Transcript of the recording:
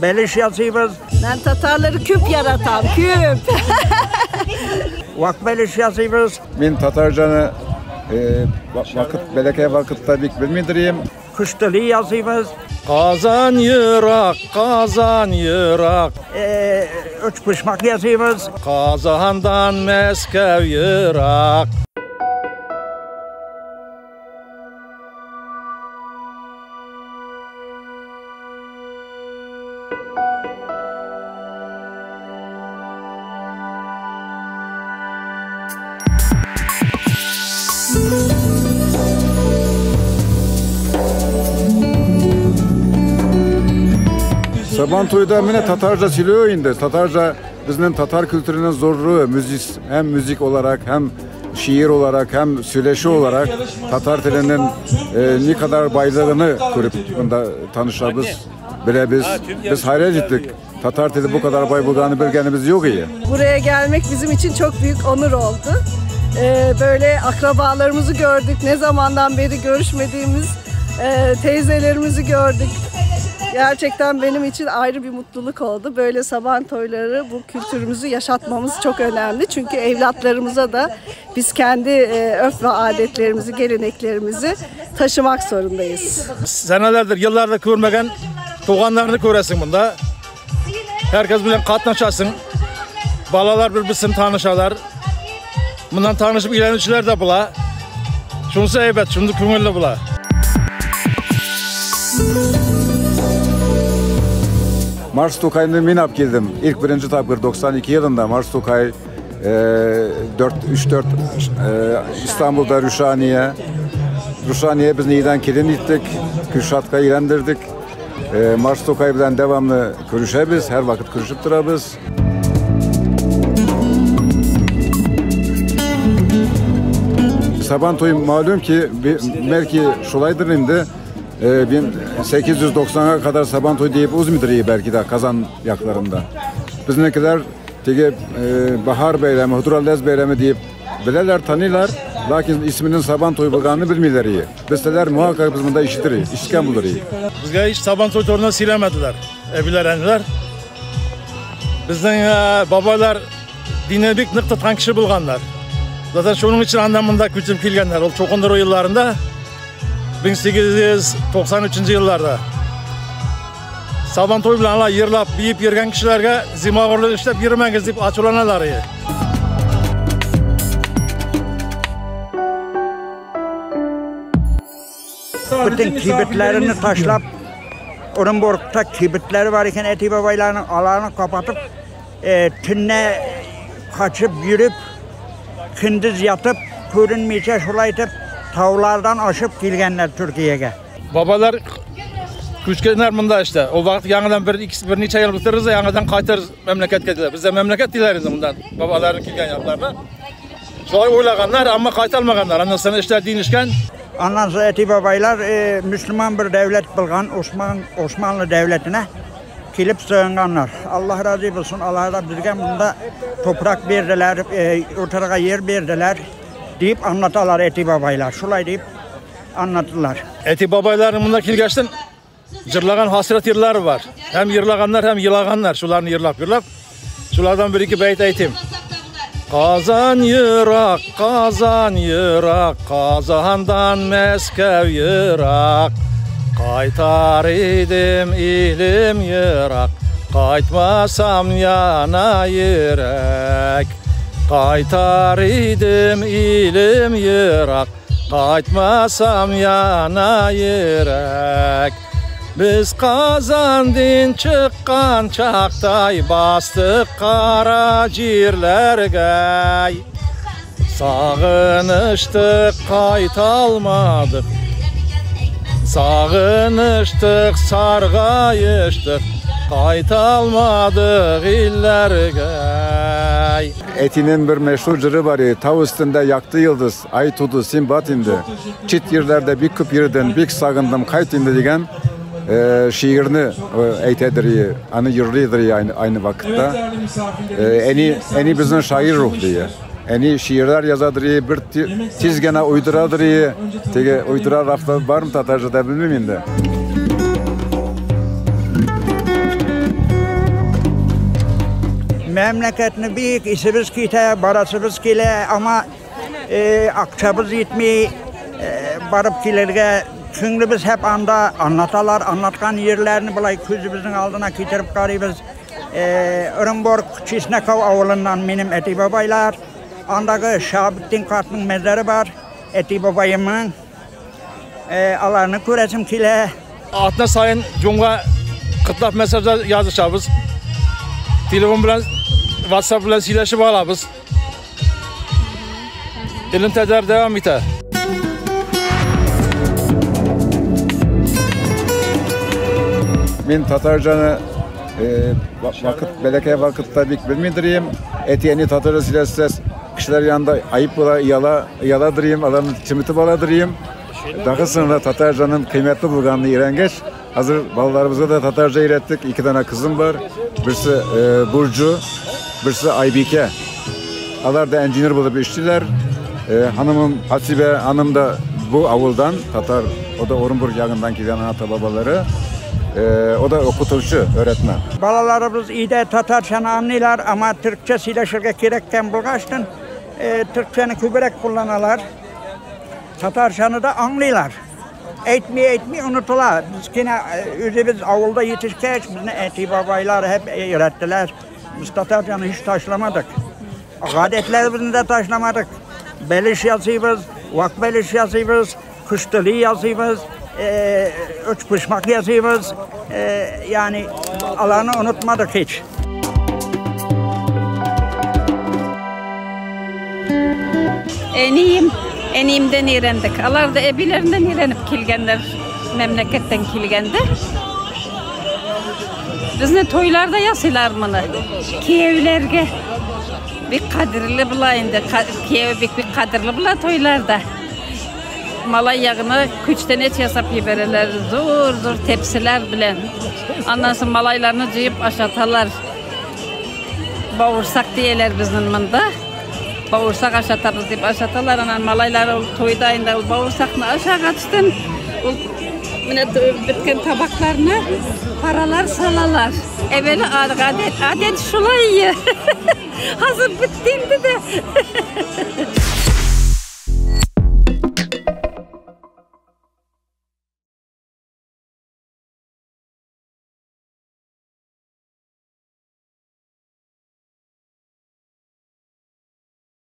Beliş yazıyoruz. Ben Tatarları küp yaratan, küp. Vak beliş yazıyoruz. Men Tatarcanı vakit, beleke vakitte bik bilmedireyim. Kış dili yazıyoruz. Kazan Yırak, Kazan Yırak. Üç pışmak yazıyoruz. Kazandan Meskev Yırak. Sabantoy'da mine Tatarca siliyor indi. Tatarca bizden Tatar kültürünün zorluğu, müzik, hem müzik olarak hem şiir olarak hem söyleşi olarak Tatar dilinin ne kadar baylığını görüp bunda tanışabız, bilebiz. Biz hayret ettik. Tatar dili bu kadar bay bulganı bilgenimiz yok iyi. Buraya gelmek bizim için çok büyük onur oldu. Böyle akrabalarımızı gördük. Ne zamandan beri görüşmediğimiz teyzelerimizi gördük. Gerçekten benim için ayrı bir mutluluk oldu. Böyle Sabantoyları, bu kültürümüzü yaşatmamız çok önemli. Çünkü evlatlarımıza da biz kendi örf ve adetlerimizi, geleneklerimizi taşımak zorundayız. Senelerdir, yıllardır görmegen tuğanlarını göresin bunda. Herkes bilen katnaşasın. Balalar birbirini tanışarlar. Bundan tanışıp ilerleyiciler de bula. Şunsa evet, şunu köngüllü bula. Mars Tokay'ını minap geldim. İlk birinci tapır 92 yılında Mars Tokay 3-4 İstanbul'da Rüşaniye. Rüşaniye biz neyden kelin gittik. Kürşat'ka ilendirdik. Mars Tokay bilen devamlı görüşebiz. Her vakit görüşüp durabız. Sabantoy malum ki belki şolaydır indi. 1890'a kadar Sabantoy deyip uzmidir iyi belki de Kazan yaklarında. Bizimkiler tege Bahar Beyremi, Hıdrellez Beyremi deyip bilirler, tanırlar. Lakin isminin Sabantoy bulganını bilmiyorlar iyi. Bizler muhakkak biz bunda işitiriz, işitken bulur iyi. Bizge hiç Sabantoy torundan silemediler, ebiler, endiler. Bizden babalar dine bir nık tutan kişi bulganlar. Zaten şunun için anlamında küçüm kilgenler. O çok o yıllarında. 1893 yıllarda Sabantoy bilan yırlap, biyip yürgen kişilerge zimağırlı işlep yürümeniz deyip açılanalar. Bütün kibritlerini taşlap, Orenburg'da kibritleri var iken eti babaylarının alanı kapatıp, tünne kaçıp yürüp, gündüz yatıp, görünmeyecek şolaytıp, tavlardan aşıp gelgenler Türkiye'ye. Babalar küçkenler bunda işte. O vakit yanından bir neçe yıl bitiririz de yanından qaytarız memleket geldiler. Biz de memleket dileriz bundan. Babaların kelgen yaplarına. Şolay oylaganlar ama qaytalmaganlar. Ondan sonra işler dinişken. Ondan sonra eti babaylar Müslüman bir devlet bulgan Osmanlı devletine gelip sığınganlar. Allah razı olsun. Allah da bizge bunda toprak verdiler, otarağa yer verdiler deyip anlatalar eti babaylar. Şulay deyip anlatırlar. Eti babayların bunda kilgeçtin cırlagan hasret yırları var. Hem yırlaganlar hem yılaganlar. Şularını yırlap yırlap. Şulardan bir iki beyt eğitim. Kazan Yırak, Kazan Yırak, Kazandan Meskev Yırak. Kaytar idim ilim Yırak, kaytmasam yana yürek. Kaytar idim ilim Yırak, kaytmasam yana yürek. Biz Kazandin çıkan çaktay bastık kara cirlerge. Sağınıştık kaytalmadık, sağınıştık sargayıştık, kaytalmadık illerge. Etinin bir meşhur cırı var ya, tav üstünde yaktı yıldız, ay tudu simbat indi. Çit yerlerde bir küp yerden bir sağındım kayt indi diyen şiirini eytedir, anı yırlıdır aynı vakitte. Eni bizim şair ruhluyu. Eni şiirler yazadır, bir tiz gene uyduradır. Tege uydurar rafta var mı Tatarca'da bilmiyorum indi. Memleketini büyük isimiz kite, barasımız kile ama akçamız yetmiyor. Barıp kilirge çünkü biz hep anda anlatalar, anlatkan yerlerini bulay közümüzün altına getirip karıyız. Örümborg Çisnekov avulundan benim eti babaylar. Andaki Şahabettin Kart'ın mezarı var. Eti babayımın. Alarını köresim kile. Atna sayın Cumğa kıtlap mesajlar yazışabız. Telefon bilen, WhatsApp bilen söyleşip alabız. Elim tecer devam iter. Men Tatarcanı vakit, belekey vakitte bik bilmedireyim. Etiyeni Tatarca silesiz kişiler yanında ayıp ola, yaladırayım, alanı çimitip aladırayım. Daha sonra Tatarcanın kıymetli bulganını öğrengeç. Hazır balalarımıza da Tatarca öğrettik. 2 tane kızım var. Birisi Burcu, birisi Aybike. Alar da engineer bulup işçiler. Hanımım Hasibe hanım da bu avuldan, Tatar, o da Orunburg yakından gelen ata babaları. O da okutulcu, öğretmen. Balalarımız iyi de Tatarcanı anlıyorlar ama Türkçe sileşirge gerekken bulgaçtın. Türkçeni küberek kullanalar. Tatarcanı da anlıyorlar. Etmiyor unutular. Biz yine biz avulda yetişkeç, bizi eti babaylar hep öğrettiler. Biz Tatarcanı hiç taşlamadık. Adetlerimizi de taşlamadık. Beliş yazıyoruz, vak beliş yazıyoruz, kıştılı yazıyoruz, üç pışmak yazıyoruz. Yani alanı unutmadık hiç. Eniyim, eniyimden öğrendik. Alar da ebilerinden öğrenip kelgenler, memleketten kelgende. Bizni toylarda yasılar bunu. Kiyevlerge bir kadirli bulayındı. Kiyev bir kadirli bula toylarda. Malay yağını küçten et yasap yibereler. Zor zor tepsiler bilen. Ondan sonra malaylarını cıyıp aşatalar. Bağırsak diyeler bizim bunda. Bağırsak aşatarız deyip aşatalar. Anan malaylar toydayında bağırsakını aşağı kaçtın. Bitken tabaklarını paralar salalar. Evveli adet şulayı. Hazır bittiğinde de.